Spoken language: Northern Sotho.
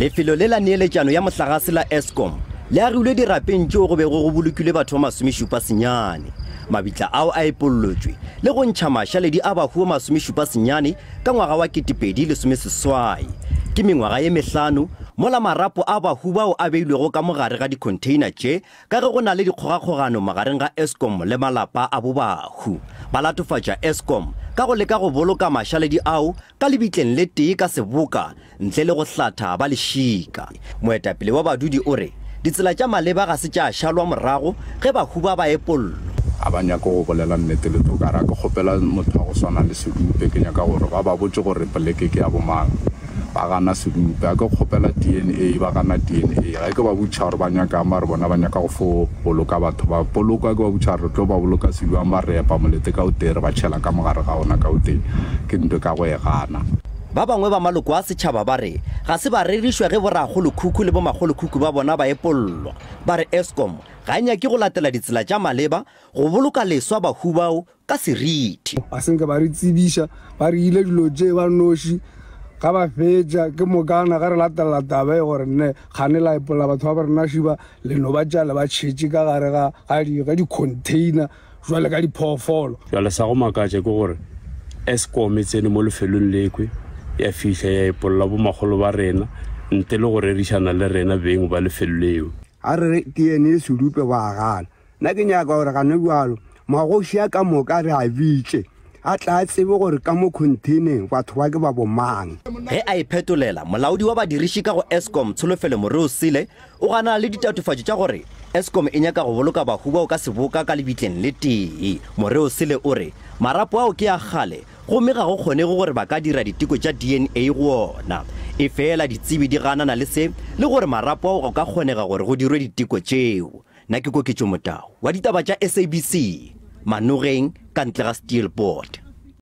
Lefelo le la neeletšano ya mohlagase la Eskom le agilwe dirapeng tšeo go bego go bolokilwe batho ba masomešupa senyane. Mabitla ao a epollotšwe le go ntšha mašaledi a bahu ba masomešupa senyane ka ngwaga wa 2018. Ke mengwaga ye mehlano mola marapo a bahu bao a beilwego ka mo gare ga dikhontheina tše ka ge go na le dikgogakgogano magareng ga Eskom le malapa a bobahu. Ba latofatša Eskom ka go leka go boloka mašaledi ao ka lebitleng le tee ka seboka ntle le go hlatha ba lešika. Moetapele wa badudi o re ditsela tša maleba ga se tša šalwa morago ge bahu ba ba epollwa. Ga ba nyake go bolela nnete le toka. Ra ke kgopela motho wa go swana le Sedupe, ke nyaka gore ba ba botše gore poleke ke ya bomang. Ba gana Sedupe. A ke kgopela DNA, ba gana DNA. Ge ke ba botšiša gore ba nyakang, ba re bona ba nyaka go fo boloka batho ba poloko. A ke ba botšiša gore re tlo ba boloka sebjang, ba re epa molete ka o tee re ba tšhela ka mo gare ga ona ka o tee. Ke ntwe ka go e gana. Ba bangwe ba maloko a setšhaba ba re ga se ba rerišwa ge borakgolokhukhu le bomakgolokhukhu ba bona ba epollwa. Ba re Eskom ga e nyake go latela ditsela tša maleba go boloka leswa bahu bao ka seriti. Ba se nke ba re tsebiša, ba re ile dilo tše ba noši. Ga ba fetša, ke mokana ge re latelela taba ye gore nne kgane la epolla batho ba ba rena šiba, le no ba tšea le ba tšhetše ka gare ga ga di-container jwale ka diphoofolo. Bjale sa go makatša ke gore Eskom e tsene mo lefelong lekhwi ya fihla ya epolla bomakgolo ba rena ntle le go rerišana le rena beng ba lefelo leo. A re re DNA Sedupe wa gana. Nna ke nyaka gore gane bjalo magoši a ka moka re a bitše a tla a tsebe gore ka mo khontheineng batho ba ke ba bomang. Ge a iphetolela, molaodi wa badiriši ka go Eskom, Tsholofelo Moreosile, O gana le ditatofatšo tša gore Eskom e nyaka go boloka bahu bao ka seboka ka lebitleng le tee. Moreosele o re marapo ao ke a kgale gomme ga go kgonege gore ba ka dira diteko tša DNA go ona. Efela ditsebi di ganana le se le gore marapo ao go ka kgonega gore go dirwe diteko tšeo. Nna ke Koketšo Motau wa ditaba tša SABC, Manogeng ka ntle ga Steelpoort.